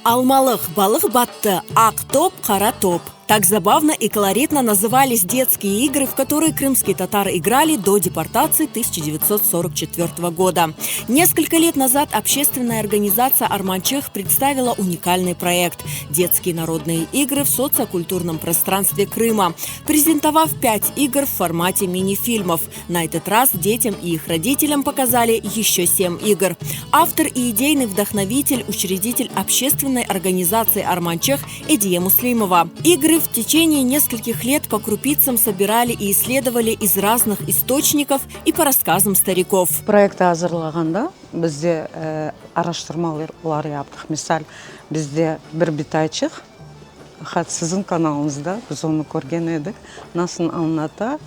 Almalıq, balıq battı, aq top, qara top. Так забавно и колоритно назывались детские игры, в которые крымские татары играли до депортации 1944 года. Несколько лет назад общественная организация «Арманчех» представила уникальный проект «Детские народные игры в социокультурном пространстве Крыма», презентовав пять игр в формате мини-фильмов. На этот раз детям и их родителям показали еще семь игр. Автор и идейный вдохновитель, учредитель общественной организации «Арманчех» Эдия Муслимова. Игры в течение нескольких лет по крупицам собирали и исследовали из разных источников и по рассказам стариков. Proyekt azırlağanda biz de araştırmalar yaptıq. Misal, bizde bir bitayçıq, hat siziñ kanalıñızda biz onı körgen edik, nasıl añlata,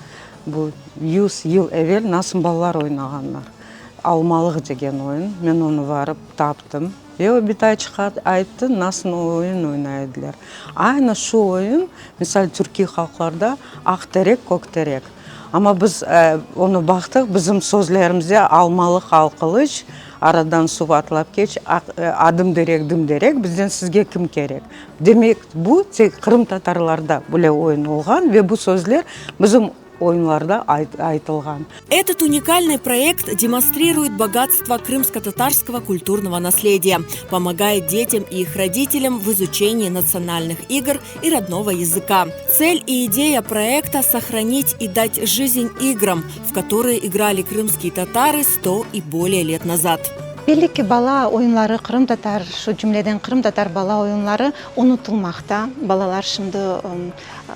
bu yuz yıl evel nasıl balalar oynağanlar. Almalıq degen oyun, men onı varıp taptım. Ve o bitayçıq ayttı, nasıl o oyun oynay ediler. Aynı şu oyun, misal, türkiy halqlarda Aq terek, kök terek. Amma biz onı baqtıq, bizim sözlerimizde Almalıq al qılıç, aradan suv atlap keç, adım derek, dım derek, bizden sizge kim kerek? Demek, bu tek qırımtatarlarda böyle oyun olğan ve bu sözler bizim oyunlarda aytılğan. Этот уникальный проект демонстрирует богатство крымско-татарского культурного наследия, помогает детям и их родителям в изучении национальных игр и родного языка. Цель и идея проекта – сохранить и дать жизнь играм, в которые играли крымские татары 100 и более лет назад. Belli ki, bala oyunları, qırımtatar, şu cümleden qırımtatar bala oyunları unutılmaqta. Balalar şimdi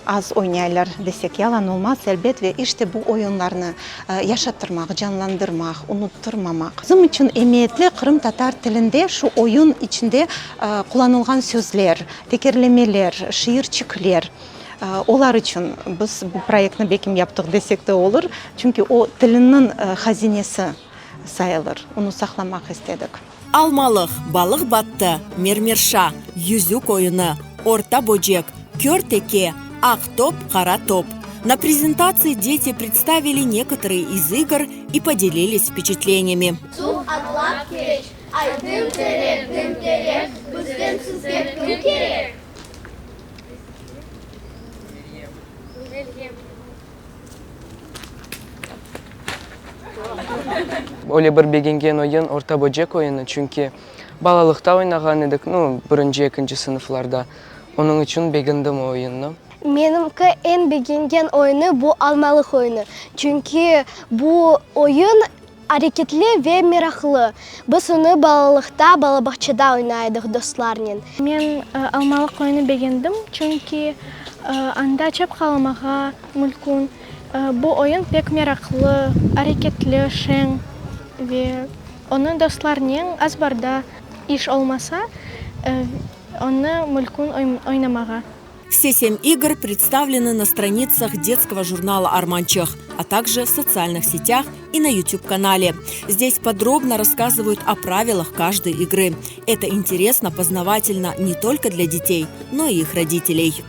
az oynaylar desek yalan olmaz, elbet, ve işte bu oyunlarnı yaşattırmaq, canlandırmaq, unuttırmamaq. Bizim içün emiyetli qırımtatar tilinde şu oyun içinde qullanılğan sözler, tekerlemeler, şiirçikler. Olar içün biz bu proyektni bekim yaptıq desek de olur, çünki o tilniñ hazinesi sayılır, onı saqlamaq istedik. Almalıq, balıq battı, mermerşa, yüzük oyunı, orta böcek, kör teke, aq top, qara top. Na prezentatsii deti predstavili nekotorые iz igr i podelilись vpeçatleniyami. Suv atlap keç, ay, dım terek, dım terek, Bizden sizge kim kerek? Öyle bir begengen oyun, orta böcek oyunı, çünki balalıqta oynağan edik, nu, birinci, ekinci sınıflarda. Onıñ içün begendim o oyunnı. Menimki eñ begengen oyunı bu almalıq oyunı. Çünki bu oyun areketli ve meraqlı. Biz onı balalıqta bala bağçada oynay edik dostlarnen. Men almalıq oyunı begendim, çünki anda çapqalamağa mülkün. Bu oyun pek meraqlı, areketli, şeñ ve onı dostlarnen azbarda iş olmasa, onı mülkün oynamağa. Все семь игр представлены на страницах детского журнала «Арманчех», а также в социальных сетях и на YouTube-канале. Здесь подробно рассказывают о правилах каждой игры. Это интересно, познавательно не только для детей, но и их родителей.